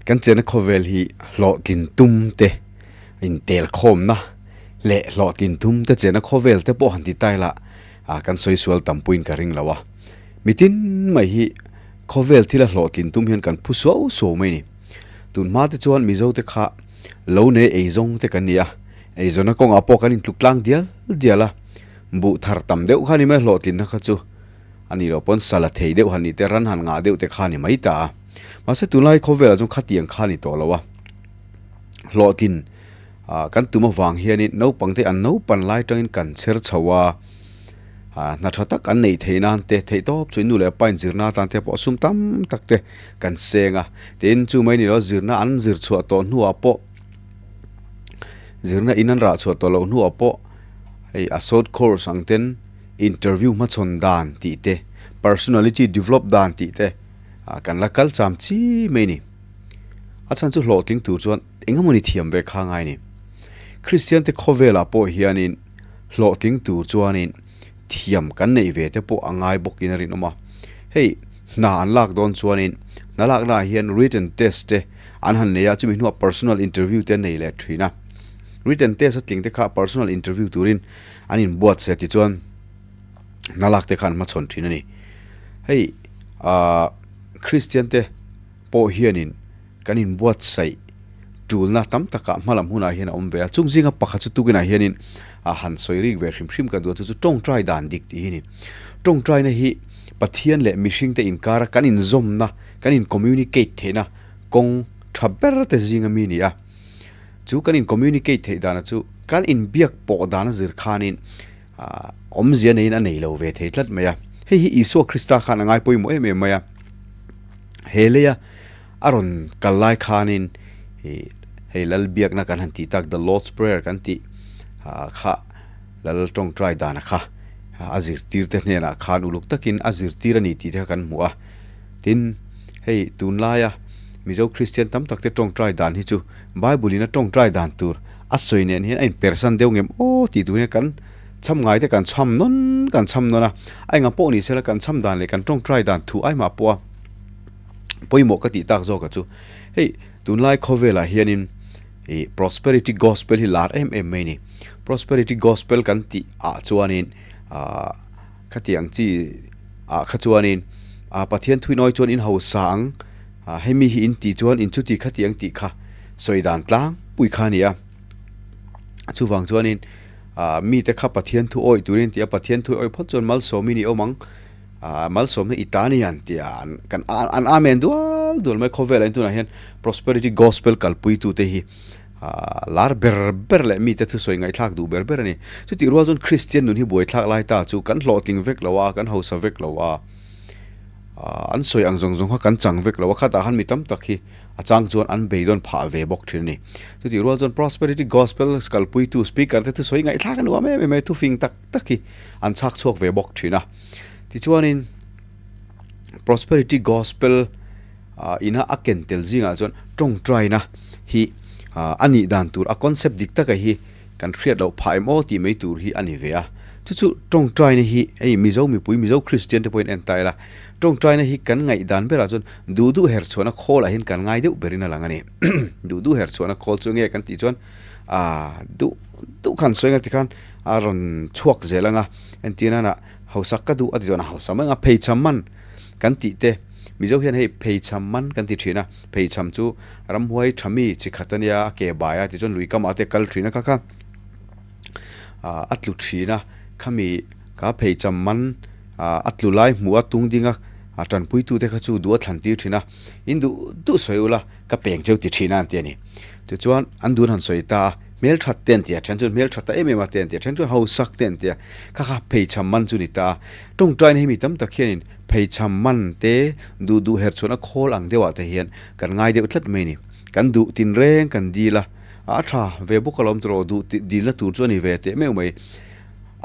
Kan chenna khawvel hi hlawhtlin tum te intelkhawmna leh hlawhtlin tum te chenna khawvel te pawh han ti ta ila ah kan sawi sual tam puiin ka ring lo a. Mitin mai hi khawvel thila hlawhtlin tum hian kan phu suau suau mai a ni. Tun hma te chuan Mizo te kha lo nei eizawng te kan ni a, eizawnna kawngah pawh kan intluk tlang dial dial a, buh thar tam deuh kha ni mai hlawhtlinna kha chu a nih loh pawn sala thei deuh han nih te ran han ngah deuh te kha a ni mai ta a. Mahse tunlai khawvelah chuan khatiang kha a ni tawh lo a, hlawhtlin ah kan tum avang hianin naupang te an naupan lai atangin kan chher chho a, ah hna tha tak an neih theih nan te theih tawp chu nu leh pa in zirna atan te pawh sum tam tak te kan seng a, tin chu mai ni lo zirna an zir chhuah tawh hnuah pawh zirna in an rah chhuah tawh loh hnuah pawh hei a short course ang ten interview hmachhawn dan tih te personality develop dan tih te. Ah kan la kal cham chi mai ni. A chhan chu hlawhtling tur chuan eng emawni thiam ve kha ngai ni. Kristian te khawvelah pawh hianin hlawhtling tur chuanin thiam kan neih ve te pawh a ngai bawkin a rinawm a. Hei hna an lak dawn chuanin hna laknaah hian written test te an han nei a, chumi hnuah personal interview te an nei leh thin a. Written test a tling te kha personal interview turin an inbuatsaih a tichuan hna lak te kha an hmachhawn thin a ni. Hei ahh Kristian te pawh hianin kan inbuatsaih tulna tam takah hmalam hunah hian a awm ve a, chung zinga pakhat chu tukinah hianin a han sawi rik ve hrim hrim ka duh a chu chu tawngtai dan dik tih hi a ni. Tawngtaina hi Pathian leh mihring te inkara kan inzawmna kan in communicate theihna kawng tha ber te zinga mi a ni a, chu kan in communicate theih dana chu kan inbiak pawh dana zir khanin Ah, awmzia neiin a nei lo ve thei tlat mai a. Hei hi Isua Krista khan a ngai pawimawh em em mai a. He leia a rawn kal lai khanin ih hei lal biakna kan han tih tak the Lord's Prayer kan tih ah kha lal tawngtai dana kha a zirtir te hnenah khan uluk takin a zirtir a ni tih te kha kan hmu a. Tin, hei tunlaia Mizo Kristian tam tak te tawngtai dan hi chu Bible in a tawngtai dan tur a sawi nen hian a inpersan deuh ngem aw tih tur hian kan chham ngai te kan chham nawn kan chham nawn a, a engah pawh ni sela kan chham dan leh kan tawngtai dan thu ai mah pawh a pawimawh ka tih tak zawk a chu. Hei tunlai khawvelah hianin ih prosperity gospel hi lar em em mai a ni. Prosperity gospel kan tih ah chuanin ah khatiang chi ah kha chuanin ah Pathian thuinawi chuan in hausa ang ah hemi hi in tih chuan in chuti khatiang tih kha sawi dan tlangpui kha a ni a. Chuvang chuanin ah mite kha Pathian thu awih turin an ti a, Pathian thu awih phawt chuan malsawmin i awm ang ah malsawmna i ta a ni an ti a an kan an amen dual dual mai khawvelah hian tunah hian prosperity gospel kalpuitute hi ah lar ber ber leh mite thusawi ngaihthlak duh ber ber a ni. Chutih rual chuan Kristian nun hi buaithlak lai ta chu kan hlawhtling vek lo a, kan hausa vek lo a, ah an sawi ang zawng zawng kha kan chang vek lo a, khatah khan mi tam tak hi a chang chuan an beidawn phah ve bawk thin a ni. Chutih rual chuan Prosperity Gospel kalpuitu speaker te thusawi ngaihthlak a nuam em em mai, thufing tak tak hi an chhak chhuak ve bawk thin a. Tichuanin Prosperity Gospel ah ina a ken tel zingah chuan tawngtaina hi ah a nih dan tur a concept dik taka hi kan hriat loh phah em aw tih mai tur hi a ni ve a. Chu chu tawngtaina hi hei Mizo mipui Mizo Kristian te pawhin en ta ila tawngtaina hi kan ngaih dan berah chuan duh duh her chhuahna khawl ah hian kan ngai deuh berin a lang a ni. Duh duh her chhuahna khawl chu nge kan tih chuan ah duh duh khan sawi nga tikhan a rawn chhuak zel ang a entir nana hausak ka duh a ti chuan a hausa mai ang a pheichham man kan tih te Mizo hian hei pheichham man kan ti thin a pheichham chu ramhuai tha mi chi khat a nia a ke bai a tichuan lui kamah te a kal thin a kha kha ah a tlu thin a khami ka pheichham man ah a tlu lai hmuh a tung ding a a tanpui tu te kha chu duh a thlan tir thin a in duh duh sawi ula ka peng cheu ti thin a an ti a ni tichuan an dun han sawi ta a hmel that te an ti a then chuan hmel that ta em em a te an ti a then chuan hausak te an ti a kha kha pheichham man chu ni ta a tawngtaina hi mi tam tak hianin pheichham man te duh duh her chhuahna khawl ang deuhah te hian kan ngai deuh tlat mai a ni kan duh tinreng kan dil a a tha ve bawk alawm tawh duh dilna tur chu a ni ve teh meuh mai.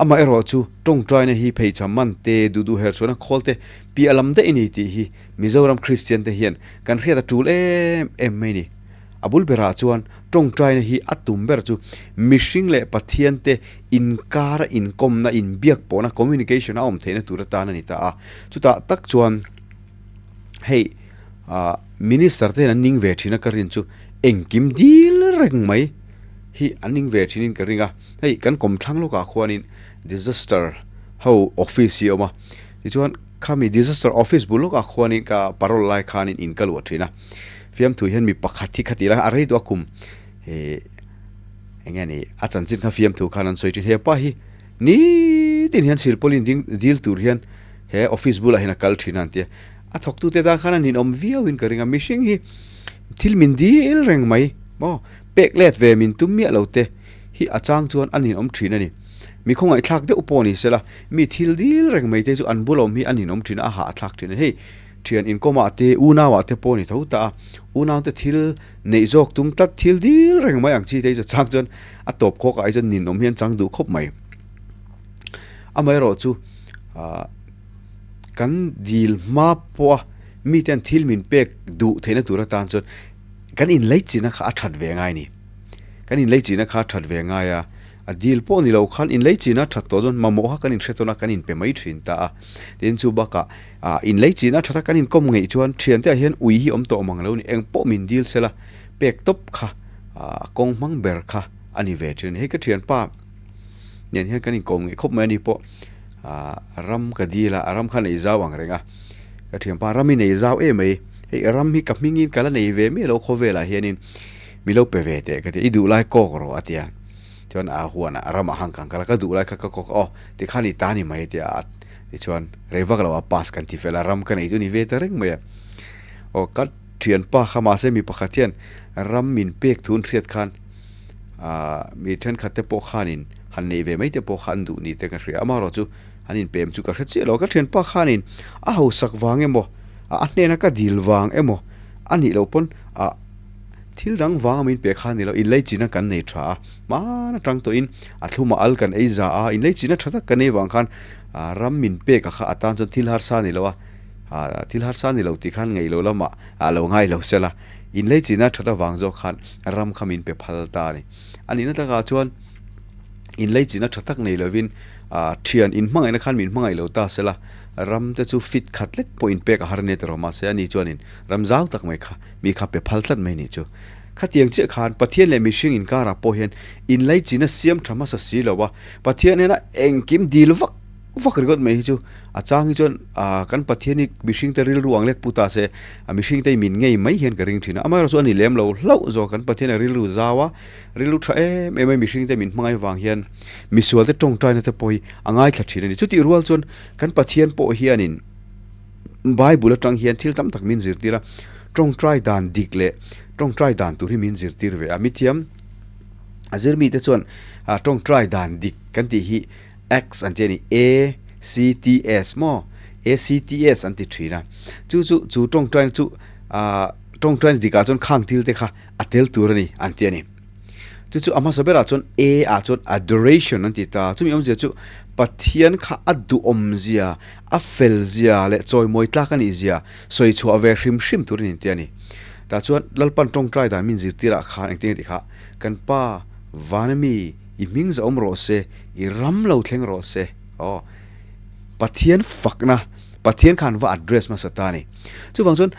Amaherawh chu tawngtaina hi pheichham man te, duh duh her chuan a khawl te piah lam daih a ni tih hi Mizoram Kristian te hian kan hriat a tul em em mai a ni. A bul berah chuan tawngtaina hi a tum ber chu mihring leh Pathian te inkara inkawmna, inbiak pawhna, communication, a awm theihna tur atan a ni ta a. Chutah tak chuan hei. Ah minister te hian an ning ve thin a ka rin chu engkim dil reng mai hi an ning ve thin in ka ring a hei kan kawmthlang lawkah khuanin disaster ho office hi a awm a tichuan khami disaster office bul lawkah khuanin ka parole lai khanin in ka luah thin a fiamthu hian mi pakhat hi khati lai a rei tawh a kum ih eng nge ni a chanchin kha fiamthu khan an sawi thin hepa hi nitin hian silpawlin ding dil tur hian he office bulah hian a kal thin a an ti a. A thawktute tan khan a ninawm viauin ka ring a, mihring hi thil min dil reng mai maw, pek let ve min tum miah lo te hi a chang chuan a ninawm thin a ni. Mi khawngaihthlak deuh pawh ni sela, mi thil dil reng mai te chu an bul awm hi a ninawm thin a, a hahthlak thin a ni. Hei thian inkawmah te, unauah te pawh a ni tho ta a, unaute thil neih zawk tum tlat thil dil reng mai ang chi te hi chu a chang chuan a tawp khawkah hi chuan ninawm hi an chang duh khawp mai. Amaherawhchu ah. Kan dil hma pawha mite an thil min pek duh theihna tur atan chuan kan inleichina kha a that ve ngai a ni. Kan inleichina kha a that ve ngai a, a dil pawh ni lo khan inleichina a that tawh chuan mamawh kha kan inhre tawn a, kan inpe mai thin ta a. Tin chu bakah ah inleichina a that a kan inkawm ngeih chuan thiante ah hian ui hi awm tawh mang lo a ni. Eng pawh min dil sela pek tawp kha ah kawng hmang ber kha a ni ve thin a ni. Hei ka thianpa nen hian kan inkawm ngeih khawp mai a ni pawh. Ah ram ka dil a, a ram kha nei zau ang reng a, ka thianpa ram hi nei zau em mai, hei ram hi ka hmingin ka la nei ve miah lo khawvelah hianin mi lo pe ve teh ka ti a, i duh lai kawk rawh a ti a, chuan a huanah a ramah han kang kal a, ka duh lai kha ka kawk a, aw tikhan i ta ni mai a ti a, tichuan rei vak lo a pass kan ti fel a, ram ka nei chu ni ve ta reng mai a, aw ka thianpa kha mahse mi pakhat hian ram min pek thu an hriat khan ah mi thenkhat te pawh khanin han neih ve mai te pawh kha an duh ni te ka hria amaherawh chu an inpem chu ka hre chiah lo a ka thianpa khanin a hausak vang emaw a hnena ka dil vang emaw a nih loh pawn ah thil dang vanga min pe kha a ni lo inleichina kan nei tha a hman atang tawhin a thlumah al kan ei za a inleichina tha tak kan ei vang khan ah ram min pek a kha atan chuan thil harsa a ni lo a ah thil harsa a ni lo tih khan ngaih loh lamah a lo ngai lo sela inleichina that avang zawk khan ram kha min pe phal ta a ni a nihna takah chuan. Inleichina tha tak nei lovin ah thian inhmangaihna khan min hmangaih lo ta sela ram te chu fit khat lek pawh inpek a har ania tawh mahse ani chuanin ram zau tak mai kha mi kha pe phal tlat mai ni chu. Khatiang chiah khan Pathian leh mihring inkarah pawh hian inleichina siam tha hmasa si lo a, Pathian hnena engkim dil vak vak ringawt mai hi chu a chang hi chuan ah kan Pathian hi mihring te rilru ang lek pu ta se a mihring te hi min ngei mai hian ka ring thin a, amaherawhchu chu a ni lem lo hlauh zawk kan Pathian a rilru zau a. Rilru tha em em a mihring te min hmangaih vang hian misual te tawngtaina te pawh hi a ngaithla thin a ni. Chutih rual chuan kan Pathian pawh hianin Bible atang hian thil tam tak min zirtir a, tawngtai dan dik leh tawngtai dan tur hi min zirtir ve a. Mithiam a zir mite chuan tawngtai dan dik kan tih hi Acts an ti a ni, A C T S maw? A C T S an ti thin a. Chu chu chu tawngtaina chu tawngtaina dikah chuan khang thil te kha a tel tur a ni an ti a ni. Chu chu a hmasa berah chuan A ah chuan adoration an ti ta. Chumi awmzia chu Pathian kha a duhawmzia, a felzia leh chawimawi tlak a nihzia sawi chhuah ve hrim hrim tur a ni an ti a ni. Tah chuan Lalpan tawngtai dan min zirtirah khan engtin nge tih kha kan Pa vana mi i hming zahawm rawh se, i ram lo thleng rawh se. Aw Pathian fakna, Pathian khan va address hmasa ta a ni. Chuvang chuan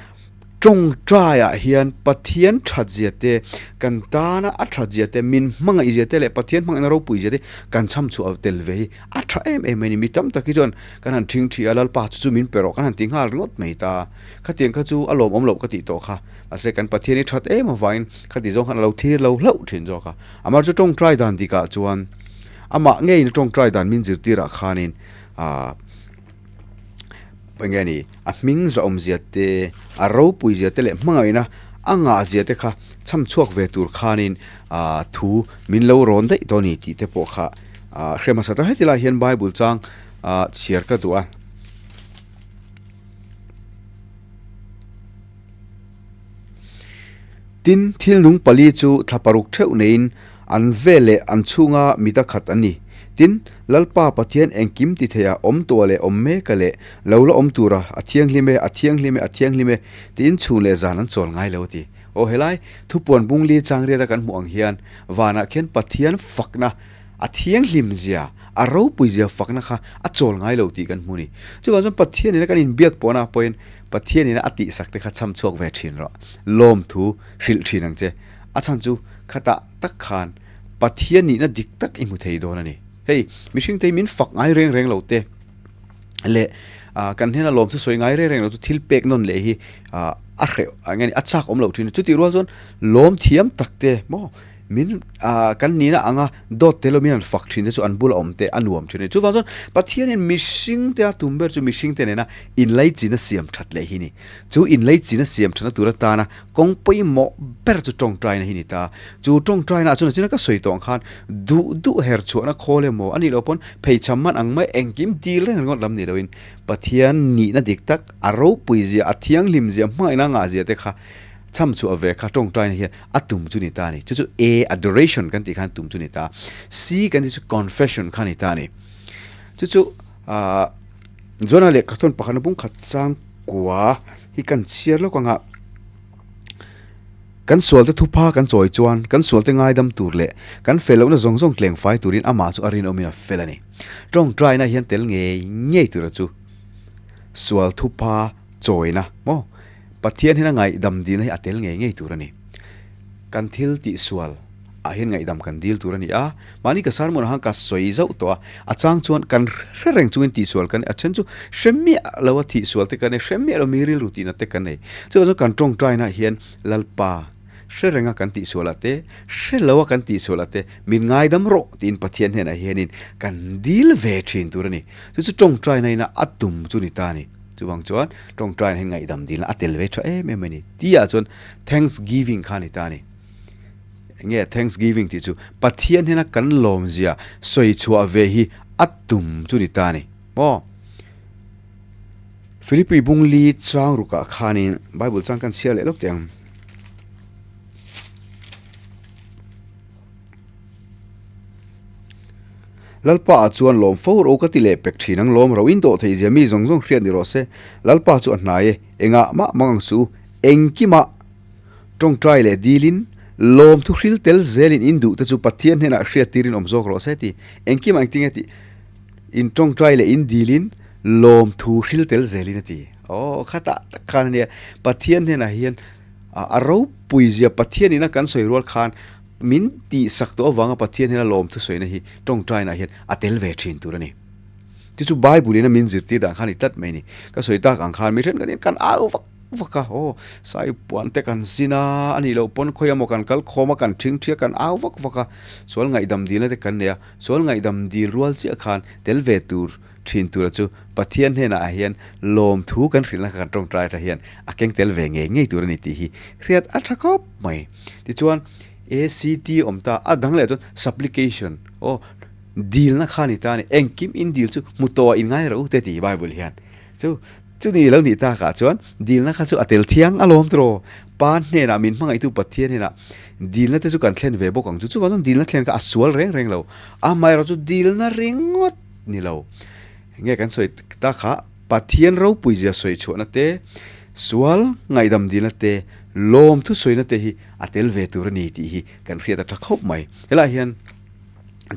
Tawngtaiah hian Pathian thatzia te, kan tana a thatzia te, min hmangaihzia te leh Pathian hmangaihna ropuizia te kan chham chhuah tel ve hi a tha em em mai a ni. Mi tam tak hi chuan kan han thing thi a, Lalpa chu chu min pe rawh kan han ti nghal ringawt mai ta. Khatiang kha chu a lawmawm loh ka tih tawh kha. Mahse kan Pathian hi that em avangin khati zawng khan a lo thlir lo hlauh thin zawk a. Amah chu tawngtai dan dikah chuan amah ngeiin tawngtai dan min zirtirah khanin aah eng nge ni a hming zawhawmzia te a ropui zia te leh hmangaihna a ngah zia te kha chham chhuak ve tur khanin ah thu min lo rawn daih tawh a ni tih te pawh kha ah hre hmasa ta heti lai hian bible chang ah chhiar ka duh a. Tin, thil nung pali chu thla paruk theuh neiin an vel leh an chhunga mita khat an ni. Tin, Lalpa Pathian engkim ti theiha awm tuah leh awm meka leh lo la awm tura a thianghlim e, a thianghlim e, a thianghlim e tiin chhun leh zan an chawl ngai lo a ti. Aw helai, thupuan bungli chang riata kan hmuh ang hian vanah khian Pathian fakna. A thianghlim zia, a ropui zia fakna kha a chawl ngai lo tih kan hmu a ni. Chuvang chuan Pathian ina kan inbiak pawhna pawhin Pathian ina a tihsak te kha cham chhuak ve thin rawh, lawmthu hrilh thin ang che. A chhan chu khatah tak khan Pathian nihna dik tak i hmu thei dawn a ni. Hei, mihring te hi min fak ngai reng reng lo te leh kan hnena lawmthu sawi ngai reng reng lo chu thil pek nawn leh hi a hreh eng nge ni a chak awm loh thin a. Chutih rual chuan lawm thiam tak te maw Min kan nihna anga dawt te lo min han fak thin te chu an bula awm te a nuam thin a ni. Chuvang chuan Pathianin mihring te a tum ber chu mihring te nena inlaichina siam that leh hi a ni. Chu inlaichina siam thatna tur atana kawng pawimawh ber chu tawngtaina hi a ni ta. Chu tawngtaina ah chuan china ka sawi tawh ang khan duh duh her chhuahna khawl emaw a nih loh pawn pheichham man ang mai engkim dil reng ringawt lam ni loin Pathian nihna dik tak a ropui zia a thianghlim zia hmangaihna ngah zia te kha Chham chhuah ve kha tawngtaina hian a tum chu ni ta a ni. Chu chu A, adoration kan tih khan tum chu ni ta. C kan tih chu confession kha ni ta a ni. Chu chu ah Jonah leh Khathawn pakhatna bung khat chang kua hi kan chhiar lawk ang a, kan sualte thupha kan chawi chuan kan sualte ngaidam tur leh kan fel lohna zawng zawng tleng fai turin amah chu a rinawmin a fel a ni. Tawngtaina hian tel ngei ngei tura chu sual thupha chawina maw? Pathian hian a ngaihdam dilna hi a tel ngei ngei tur a ni. Kan thil tihsual ah hian ngaihdam kan dil tur a ni a, mahni ka sermon ah khan ka sawi zauh tawh a, a chang chuan kan hre reng chungin tihsual kan nei, a then chu hre miah lo a thihsual te kan nei, hre miah lo mi rilru tihna te kan nei. Chuvang chuan kan tawngtaina ah hian Lalpa hre renga kan tihsual ah te, hre lo a kan tihsual ah te min ngaidam rawh tiin Pathian hnenah hianin kan dil ve thin tur a ni. Chu chu tawngtaina ina a tum chu ni ta a ni. Chuvang chuan tawngtaina hi ngaihdam dilna a tel ve tha em em a ni. Tihah chuan thanksgiving kha a ni ta a ni. Enge thanksgiving tih chu Pathian hnena kan lawmzia sawi chhuah ve hi a tum chu ni ta a ni. Maw? Philippi bungli chang rukah khanin Bible chang kan chhiar leh lawk teh ang. Lalpa ah chuan lawm fo ro ka ti leh pek thin ang lawm ro in dawh theih zia mi zawng zawng hriat ni rawh se. Lalpa chu a hnai e, engah mah mang ang suh u, engkimah tawngtai leh dilin lawm thu hril tel zelin in duh te chu Pathian hnenah hriat tirin awm zawk rawh se ti. Engkimah engtin nge tih in tawngtai leh in dilin lawm thu hril tel zelin a ti. Aw khatah tak khan a nia Pathian hnenah hian a ropui zia Pathian ina kan sawi rual khan Min tihsak tawh avanga Pathian hian a lawm thusawina hi tawngtainah hian a tel ve thin tur a ni. Chu chu Bible in a min zirtir dan khan i tlat mai a ni. Ka sawi tak ang khan mi thenkhat hian kan au vak vak a, aw sai puan te kan zin a, a nih loh pawn khawi emaw kan kal khawm a, kan thing thi a, kan au vak vak a, sual ngaihdam dilna te kan nei a, sual ngaihdam dil rual chiah khan tel ve tur thin tura chu Pathian hnenah hian lawmthu kan hrilhna kha kan tawngtai atang hian a keng tel ve ngei ngei tur a ni tih hi hriat a tha khawp mai. Tichuan ACT awm ta a dang leh chuan supplication aw dilna kha a ni ta a ni. Engkim in dil chu hmu tawh ah in ngai rawh u te ti Bible hian. Chu chuni lo nih takah chuan dilna kha chu a tel thiang alawm tiraw. Pa hnenah min hmangaihtu Pathian hnenah dilna te chu kan thlen ve bawk ang chu. Chuvang chuan dilna thlen kha a sual reng reng lo. Amaherawh chu dilna ringawt ni lo. Nge kan sawi ta kha Pathian ropui zia sawi chhuahna te, sual ngaihdam dilna te, lawm thusawina te hi a tel ve tur a ni tih hi kan hriat a tha khawp mai. Helaiah hian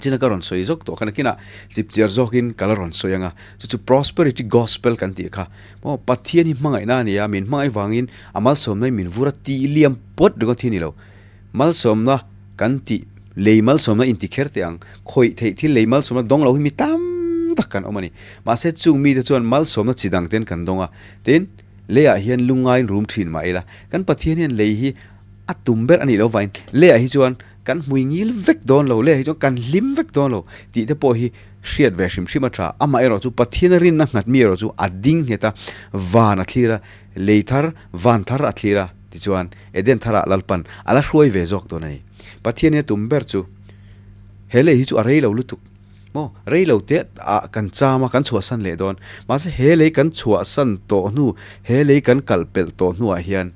china ka rawn sawi zawk tawh khan a kinah chipchiar zawkin ka la rawn sawi ang a, chu chu prosperity gospel kan tih kha maw Pathian hi hmangaihna a ni a, min hmangaih vangin a malsawmna hi min vur a tih liam pawt ringawt hi a ni lo. Malsawmna kan tih lei malsawmna inti kher teh ang, khawih theih thil lei malsawmna dawng lo hi mi tam tak kan awm a ni. Mahse chung mite chuan malsawmna chi dang ten kan dawng a, tin leiah hian lungngaiin rum thin mah ila, kan Pathian hian lei hi a tum ber a nih loh vangin leiah hi chuan kan hmui ngil vek dawn lo, leiah hi chuan kan hlim vek dawn lo tih te pawh hi hriat ve hrim hrim a tha. Amaherawhchu Pathiana rinna nghat mi erawh chu a ding nghet a, van a thlir a, lei thar, van thar a thlir a. Tichuan, Eden tharah Lalpan a la hruai ve zawk dawn a ni. Pathian ina tum ber chu, he lei hi chu a rei lo lutuk maw? Rei lo te ah kan cham a, kan chhuahsan leh dawn. Mahse, he lei kan chhuahsan tawh hnu, he lei kan kal pelh tawh hnuah hian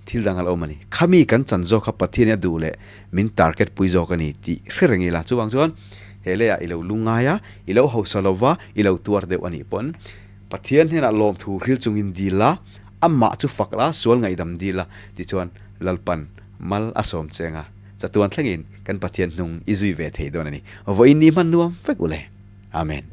thil dang a la awm a ni. Khami kan chan zawk kha Pathian i a duh leh min target pui zawk a ni tih hre reng ila. Chuvang chuan, he leiah i lo lungngai a, i lo hausa lova, i lo tuar deuh a nih pawn Pathian hnenah lawmthu hril chungin dil la, Amah chu fak la, sual ngaihdam dil la, tichuan Lalpan mal a sawm cheng a. Chatuan thlengin kan Pathian hnung i zui ve thei dawn a ni. Vawiin ni hman nuam vek u le. Amen.